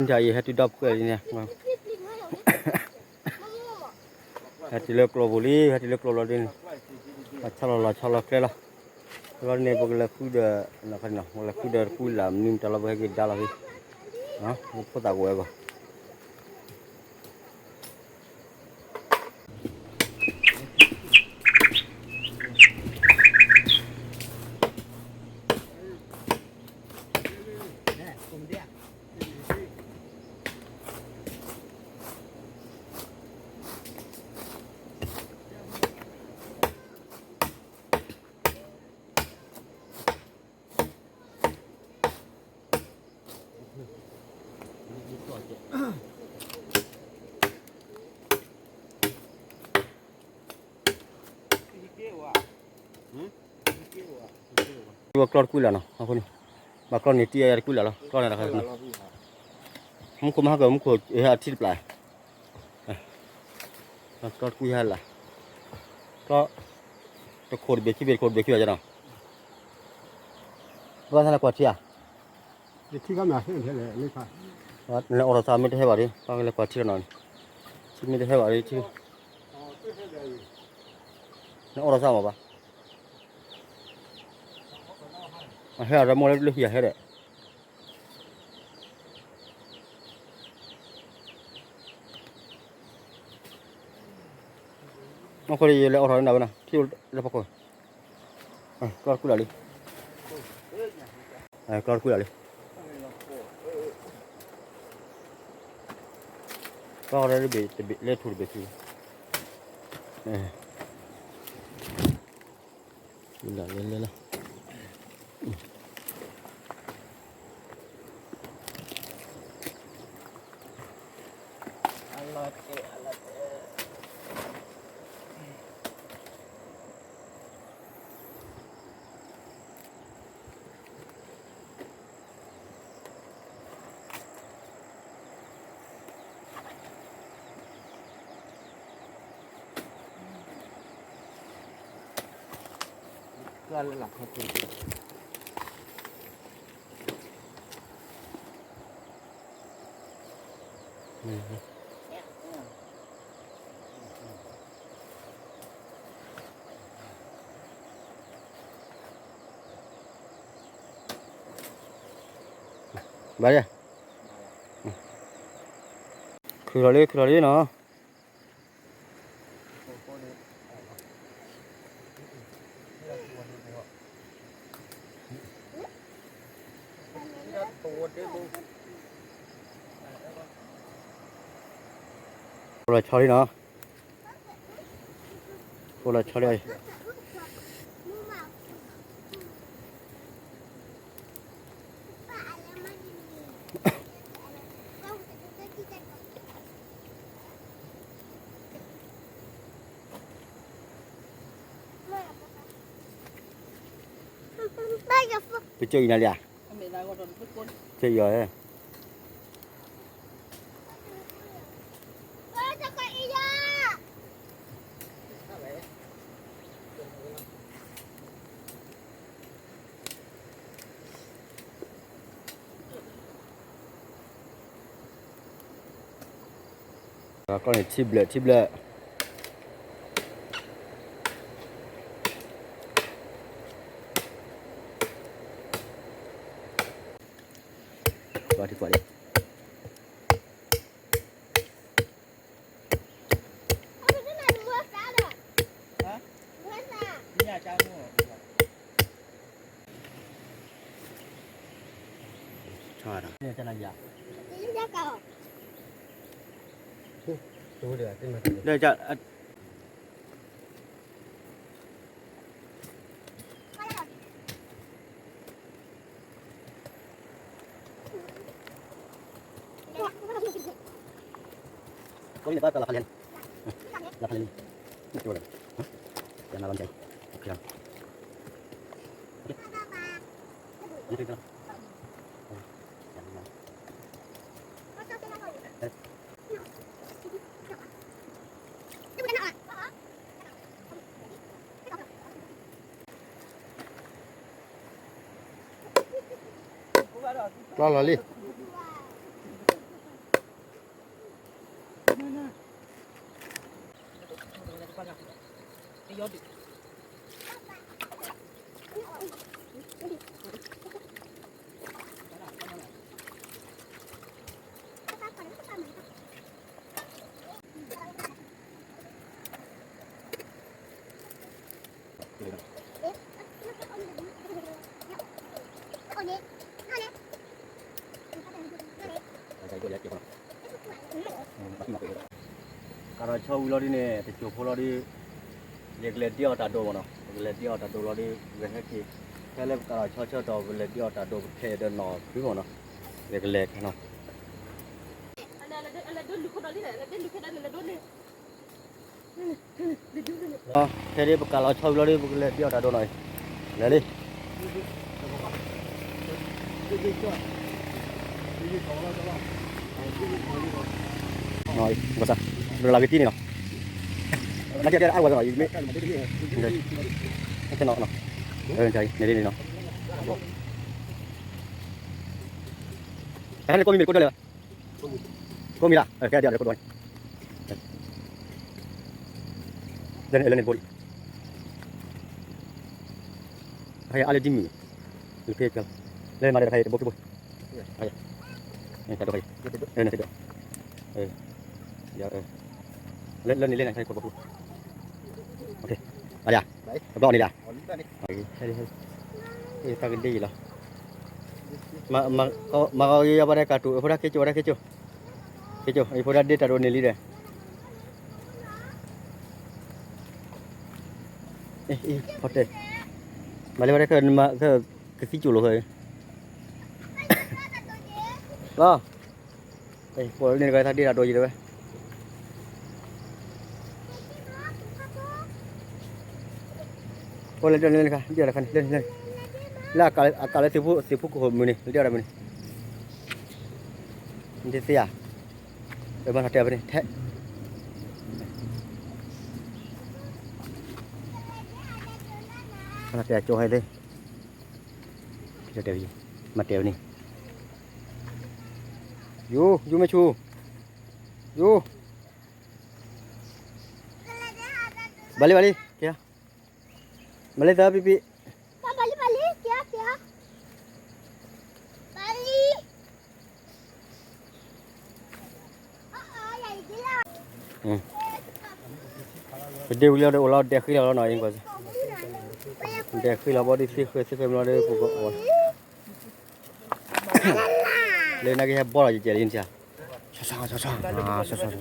ယဟဲတုၤဒီပုၢ်ဝဲၢ်လံန့ၣ်, ဟဲတုၤလၢကျိပူၤလံ, ဟဲတုၤလၢကျိလီၤဒ်န့ၣ်, လီၤဆီလီၤ လီၤဆီလီၤကျဲလီၤ. လီၤန့ၣ် ပကလဲၤဃုဒီး, ပကလဲၤဃုဒီးတကူလၢ် မနုၤမတၤလီၤ ပဟဲက့ၤဒါလီၤဖဲ, ဖိသၣ်ကဝဲၤအဂီၢ်. ကျီတကွံလၢ်နီၤ, အဃိန့ၣ်, ဘၣ်ကျီန့ၣ်တံၢ်အယၤတကွံလၢ်လီၤ, ကျီန့ၣ်တခါ, မူခိၣ်မဟါကၢၤ မူခိၣ်အထံတပျၢ်, ကျီတကွံဟဲလၢ်, ကျီ, တခိၣ်တဘ့ၣ်ခံဘ့ၣ် တခိၣ်တဘ့ၣ်ခံဘ့ၣ်နီၤ, ဘၣ်ဆၣ်န့ၣ်ကွၢ်ထံဧါ, လဲၤအိၣ်ထီၣ်သးမ့ၢ်တဟဲဘၣ်ဒ်, ပၢ်ကလဲၤကွၢ်ထံလီၤနီၤ, ထံမ့ၢ်တဟဲဘၣ်ဒ်, လဲၤအိၣ်ထီၣ်သးမ့ၢ်ဘၣ်, အဟဲအီၤဒီးမိၢ်လၢလၢဟံၣ်အဟဲဒီး အဃိဒီး ယလဲၤအိးထီၣ်န့ၢ်ဝဲနီၤ, ထံအိၣ်လၢဖီခိၣ်, ကျီတကွံလၢ်လံ, ကျီတကွံလၢ်လံ, ကျီလၢတဘ့ၣ် လၢထူတဘ့ၣ်ခံ, လဲၤလဲၤလီၤ. ဘၣ်ယဲ, ခုၣ်လီၤလံ ခုၣ်လီၤလံနီၤ. ဖိလီၤဆီလံနီၤ, ဖိလီၤဆီလံ. ပကၠိအံၤနၤလံဧါ, ကၠိအံၤအီၤဧါ. ကီၢ်န့ၣ်ထံဘျၢၣ်ထံဘျၢၣ်, ဘၣ်ထံကွၢ်လံ. ကျီလီၤလံ. ကးထီၣ်ဆီဝံၤလီၤဒ်န့ၣ် တစိၢ်ဖိလီၤဒ် ယကလဲၤဒ့အီၣ်တၢ်ဒိမ့ၢ်နီၤ, ယကလဲၤဒ့အီၣ်တၢ်ဒိလီၤဒ် ပကဟဲက့ၤ ဖဲလၢပကးထီၣ်ဆီဆၢကတီၢ် ပလဲၤဒ့အီၣ်တၢ်ဒိ ပခဲဒီးနီၢ်ဖုမ့ၢ်နီၤ, ယကလဲၤခဲနီၤ ဖဲဒ်ပကးလီၤဆီဝံၤလီၤဒ် ပကလဲၤဒ့အီၣ်တၢ်ဒိနီၤအံၤ, လဲၤလံ. ဘၣ်ဆၣ် ဘၣ်လၢကတံၢ်န့ၣ်လီၤ, အဝဲနီၤ, န့ၣ်လံနီၤ, တၢ်န့ၣ်ကိးမံၤမ့ၢ်ကိးဒၢလဲၣ်ဘၣ်, ကိးမံၤလၢ, ကဲဒ်အံၤကိးဒၢန့ၣ်, လၢန့ၣ်ဘိလံ, အါလၢဒ်မုၢ်, လၢဖဲကဲလီၤ, လၢမၤဒီးတခါအံၤတဘိခံဘိ, တၢ်ဒိ, န့ၣ်သ့ဒိ, လၢန့ၣ်လၢန့ၣ်တခါအံၤခိးတဘိခံဘိ, အါလံဧါ, တဘျီန့ၣ်လံဧါ, တၢ်ကဒ့အံၤလီၤ, မၤဂီၤဂ့ၤယၤဘၣ်ဒဲးကးတူာ် အဖိဒၣ်ခ့ကၠိ ဝဲဒၣ်ခ့ကၠိ, ခ့ကၠိ အဖိဒၣ်ဒ့တၢ်ဒိန့ၣ်လံဒီး ဖီတဲ, မၤလၢဝဲဒၣ် ကသံၣ်ကၠိလိာ်ဃဲ, လီၤ, ပှၤန့ၣ်တဂၤသးဒ့တၢ်ဒိယံၤတဝဲ, ပှၤလဲၤဒ့တၢ်န့ၣ်တခါ ဒ့တၢ်တခါန့ၣ် လၢန့ၣ်, လၢအကးလၢသ့ၣ်ဖူကဟိၣ်မုၢ်န့ၣ် လဲၤဒ့တၢ်တမုၢ်န့ၣ်, နတသ့ဧါ, ပမၤထီၣ်တဲာ်ဖဲန့ၣ် ထဲ မၤထီၣ်တဲာ်ကၠိဟဲသ့, မၤတဲာ်ဖဲန့ၣ်, ယိ ယိမ့ၢ်ဆူၣ်, ယိ ဘၣ်လံဘၣ်လံ, ကဲ, မၤလၢသးပံပံ, ဘၣ်လံဘၣ်လံ, ကဲကဲ, ဘၣ်လံ. ပဒ့ဝံၤလီၤဒီးအိၣ်လီၤဒဲးဃံလီၤလီၤနီၤ, အံၤကွၢ်, ဒဲးဃံလီၤဘီဒ်သ့ၣ်ဃဲသ့ၣ်ဃဲမလီၤဒီး ပကအိၣ် လၢနာ်က့ဟဲဘီလီၤယကဲလံနဆၣ်, ဆီဆီဆီဆီဆီဆီ,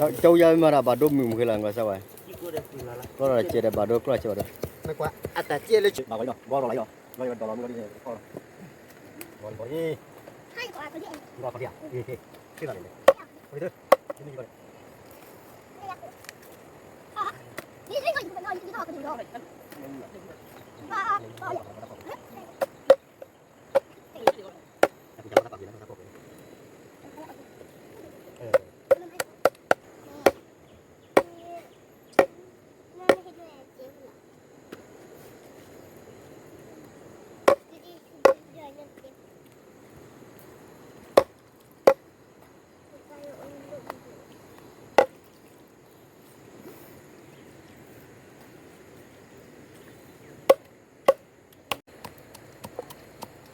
ကၠီယါမၤတၢ်ဘၣ်ဒိမုၢ်မုၢ်ဃဲလီၤ ကွၢ်စၢ်ဝဲ, ကျီၢ်ဒီးကဲဒီးဘၣ်ဒိ ကျီၢ်စၢ်ဘၣ်ဒိ, အတၢ်ကဲလၢဘၣ်ဒိလီၤယီၤ, ဘီလီၤလီၤယီၤ, ဘီလီၤမုၢ်လီၤဒ်န့ၣ်, ဘီလီၤ, ဘီလီၤ, ဘီလီၤ,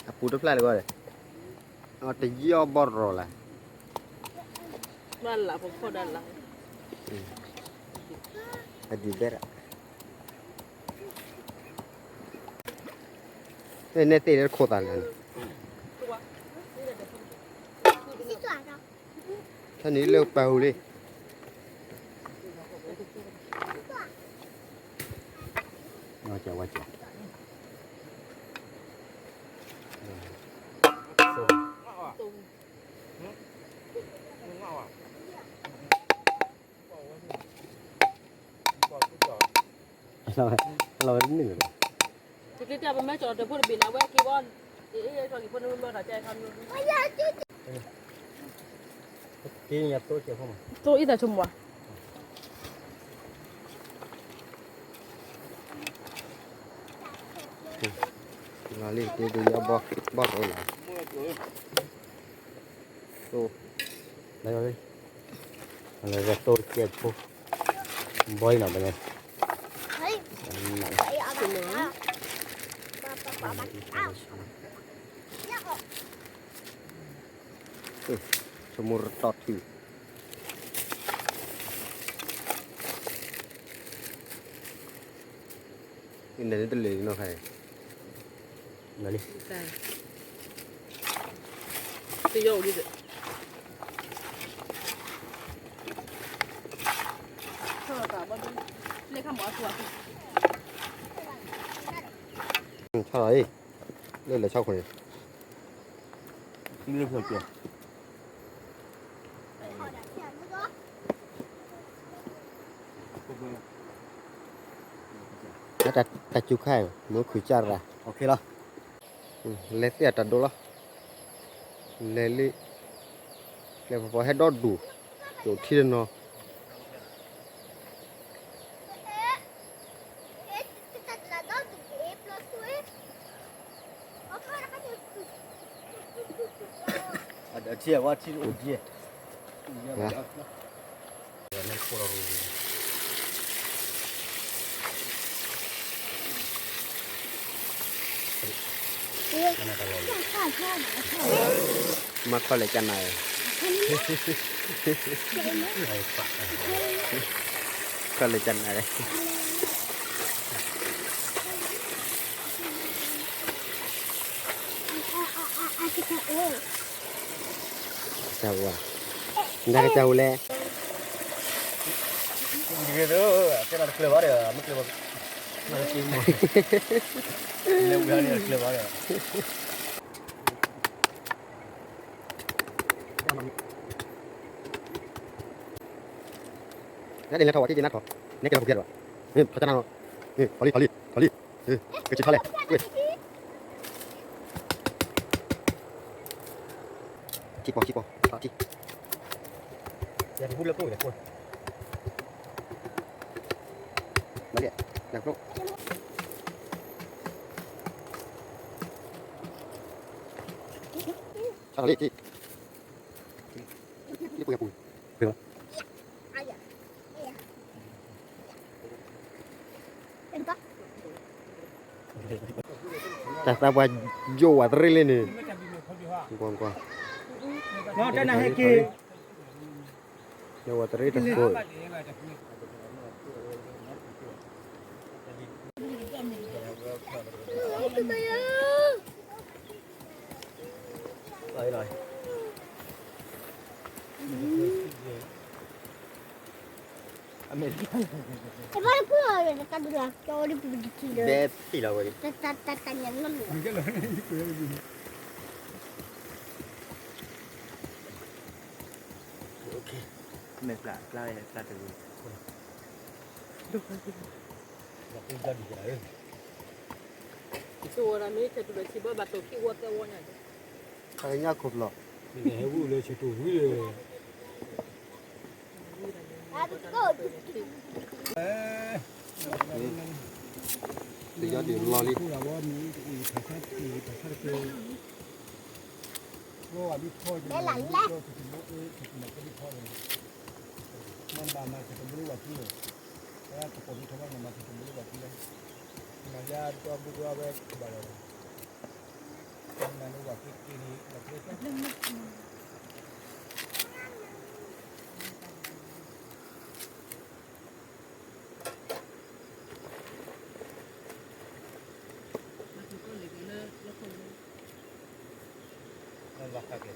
အပူၤတဖျၢၣ်လၢၤဂီၢ်ဒီး, အတယီၢ်ဘီၣ်ရီၤလၢ်, ဘၣ်လၢပခိၣ်ဒၣ်လၢ်, အဒုးဘဲၣ်ရၣ်, န့ၣ်သ့ၣ်လၢတခိၣ်သးလၢ်န့ၣ် တၢ်န့ၣ်လၢပာ်ဟူလံ, ဝဲကၠီ, ဝဲကၠီ, လီၤဝဲတန့ၢ်လၢၤဘၣ်, တကျ့တၢ်ပမ့ၢ်ကၠီၤတဘိတဘ့ၣ်န့ၣ် အဝဲက့ၤဘီ, အ့ၣ် ကၠီၤက့ၤဖိန့ၣ်မ့ၢ်ထီၣ်ကဲခါမ့ၢ်, က့ၤညါသိကဲးဖိမး, သိအံၤသးဆိကမိၣ်, လီၤလံ တ့တယီၢ်ဘီၣ်, ဘီၣ်တအိၣ်လၢ်. သိ လဲၤ လဲၤသိကဲဖိ ဘီအံၤနီၤ ဘီန့ၣ် ဆိမိၣ်ရတီၢ်ထံ နတလဲၤနီၤခါအံၤ နလံ တယီၣ်အိၣ်ဒ် ဆီၣ်လီၤအံၤ လၢလဲၤဆီၣ်ခိၣ်န့ၣ် လၢဖျိကၠီ တၢ်စူၤခါအံၤ မ့ၢ်ခုၣ်ကၢ်ရၤ လဲၤသ့ၣ်အတၢ်ဒိလီၤ လဲၤလံ ကျဲဖီဖီဟဲဒီဒူၣ် ကၠိၣ်ထံတနီၤ အထံအဝဲထံအိၣ်ကဲ မၤခီလဲၣ်ကနၤ, ခီလဲၣ်ကနၤ, ကစၢ်ဝါ, နကစၢ်ဝါလဲၣ်, တဲနၤတကျၢၤဘၣ်ဒီး မ့ၢ်ကျၢၤဘၣ်, လဲၤဝံၤဟီန့ၣ်တကျၢၤဘၣ်ဒီး နဒ်လဲၤထီၣ်ဝဲက့ၤက့ၤနါထီၣ်, နဲက့ၤလီၤပူၤကဲဒီး, ထီၣ်ကနါနီၤ, ထီၣ်လံ ထီၣ်လံ ထီၣ်လံ, ကဆံးထီၣ်လဲၣ်, ဝ့ၢ်, ထံပီၤ ထံပီၤ ထံ, ယၤတဟူလၢကျိၣ်ဝဲလဲၣ်, မၤလံ, နကျိၣ် ထီၣ်လံ ထံ, ထံပူၤယၤပူၤ, တၢ်သးပှၢ်ယိာ်ဝးတရံးလံန့ၣ်, ကွၢ်ကွၢ်, ယိာ်ဝးတရံးတၢ်ကိၢ် မဲာ်ပျၢ်ပျၢ်ဝဲပျၢ်တဂ့ၤ, တၢ်ဝဲဒၣ်မ့ၢ်ဆဲးတူၢ်ဒီးဆံးဘၣ်ဘၣ်တိၢ်ခံဝီသၢဝီညါ, တၢ်ကညၣ်ခိၣ်ဖျီၣ်, ဟဲဝံၤလၢဆဲးတူၢ်ဝံၤလၢ တယီဒံး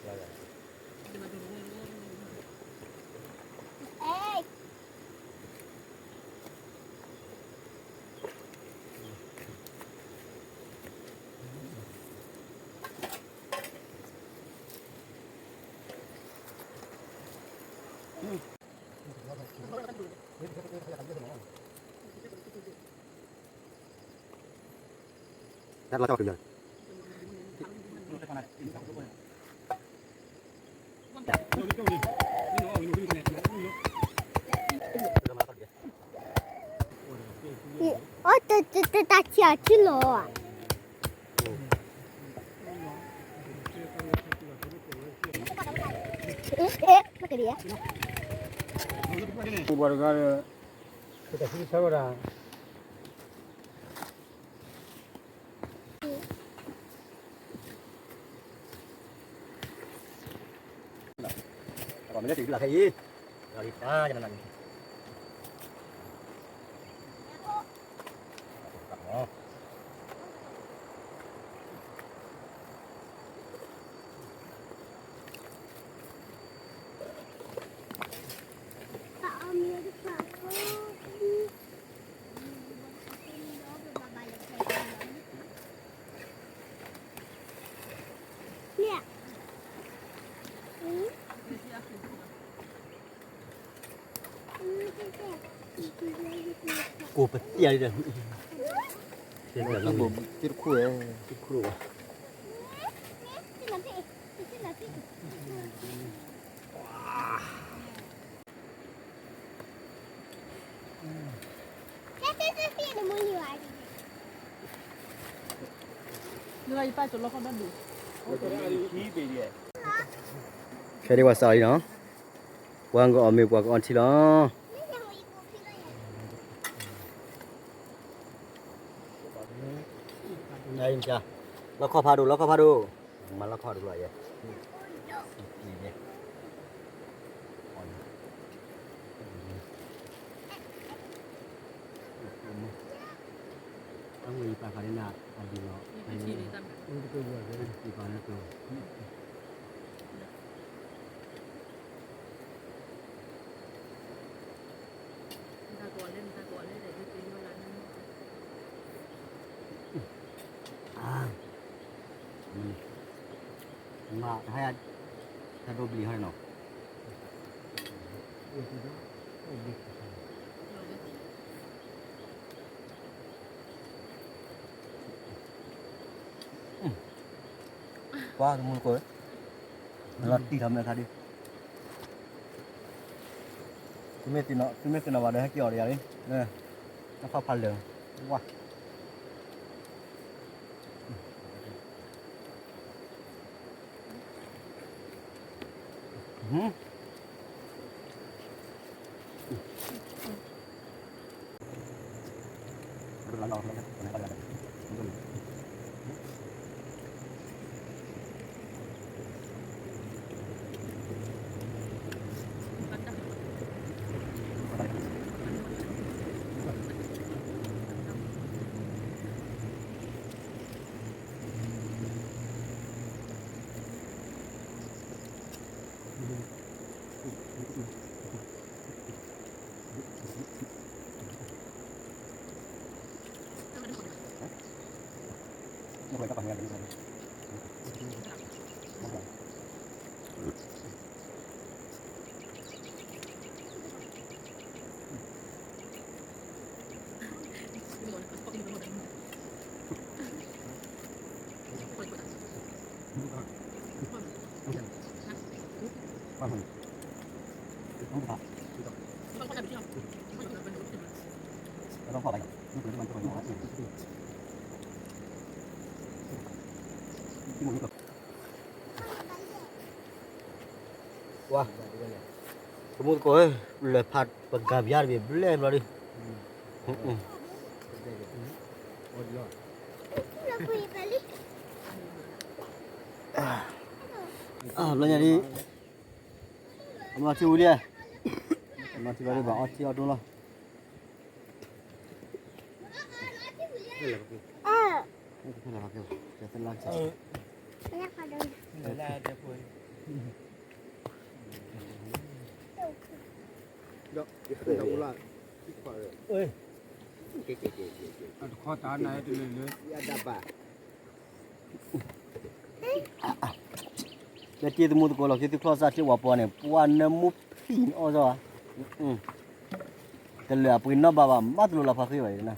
လီၤလံ, ဘဲလၢ်လဲၣ်, အိၣ်တၢ်ဆံးအထံလီၤဧါ, တၢ်ဆံးအထံလီၤဧါ, ပှၤတဂၤဒီး ပတဆူဆါဝဲဒၣ် မ့ၢ်လၢတံၤကလၢခဲအံၤ လီၤလံတၢ်ယနနၤန့ၣ် ကိးပသံၣ်လံဒီး သ့ၣ်တခိၣ်ဝဲ သ့ၣ်တခိၣ်ဝဲ ခဲဒံးဝဲစးလံနီၤ, ပှၤကအီၣ်မ့ၤပှၤကအီထံလီၤ. လီခီၣ်ဖးဒိၣ် လီခီၣ်ဖးဒိၣ်, မၤလီခီၣ်ဒိၣ်လီၤယဲ, အဝဲယပာ်ခါဒ်နၤ အဒံးလီၤ, ယပာ်လၢကၢၤ မၤတဟါယၤတၢ်ဒိဘျံးဟီနီၤ. ကွၢ်သမူတကိး, လီၤတံၢ်ထီၣ်မဲာ်အခါဒ်, သုမ့ၢ်သ့ၣ်နီၣ်ဘၣ်ဒီး ဟဲက့ၤအီၣ်ဒီးယၤလံ, အခီၣ်ဖးလၢာ်, ဝါ ဝါ, သမူသကိးဧၢ, လဲၤဖးပကၤပယါတဘ့ၣ်ဘျဲၣ်ဘျီဒ်, ဘျီညါဒ်, အမၤထံဝံၤဒ်, အမၤထံဝံၤဒ်ဘၣ်အီထံအီဒိလီၤ. တခီတၢ်နၤတလၢာ်လၢ လၢတ့သမူသကိးလီၢ်ခံသုချီၣ်စၢ်ထံဝၤပီန့ၣ် ပှၤနၢမူဖံးန့ၣ်အီၣ်စီၤ, တလၢာ်အပှ့ၤနီတဘၣ်ဘၣ် မၤတလိၤလၢဖးဃ့ဘၣ်အံၤ,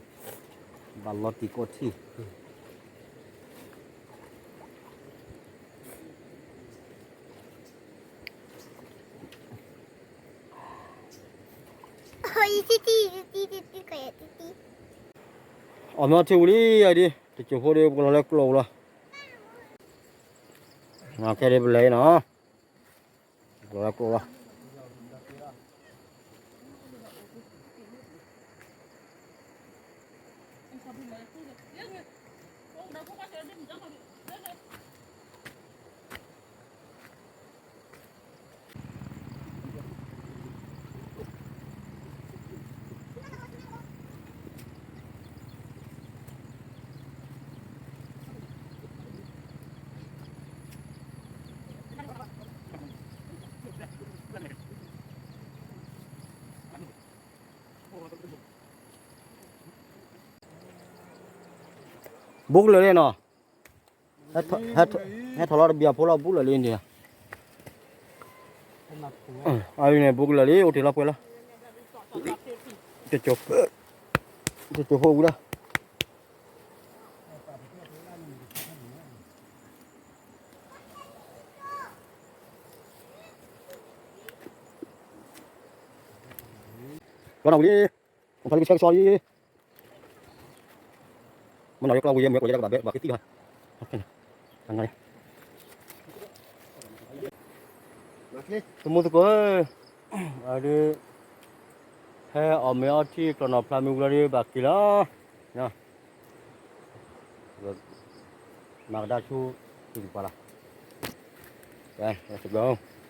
ဘၣ်လီၤတံၢ်ကီထံ. အီၣ်မ့ၤထံဝံၤလံအံၤဒ်, တစိၢ်ဖိဒီး ပကလီၤလၢကျိာ်ပူၤလီၤ. ခဲဒ်ပလဲၤနီၤ. လီၤလၢကျိလီၤ. ဘူးကလၢာ်လံနီၤ, ဟဲထီၣ်လီၤတဘျီဖိလီၤ ဘူးလၢာ်လံန့ၣ်, အန့ၣ် ဘူးကလၢာ်လံ အိၣ်တ့ၢ်လီၤပှဲၤလီၤ, တစိၢ်ဖိဝံၤလီၤ. ကျီနီၣ်ဝံၤလံ, ကဖးလံကဆှဲကဆှီလံ, မ့ၢ်နီၣ်ယကျီဝံၤယဲ မ့ၢ်ကျီယဲလၢကဘၣ်ဘဲ ဘၣ်က့ၤတံၢ်ဘၣ်, သမူသကိးဧၢ, အဒုး, ဖဲအီၣ်မ့ၤအီထံကျီၢ်နီၣ်ဖျါမ့ၤဝံၤလီၤဒီး ဘၣ်က့ၤလီၤ, မၤကဒါဆူ, ပှၤလီၤ, တဘျီ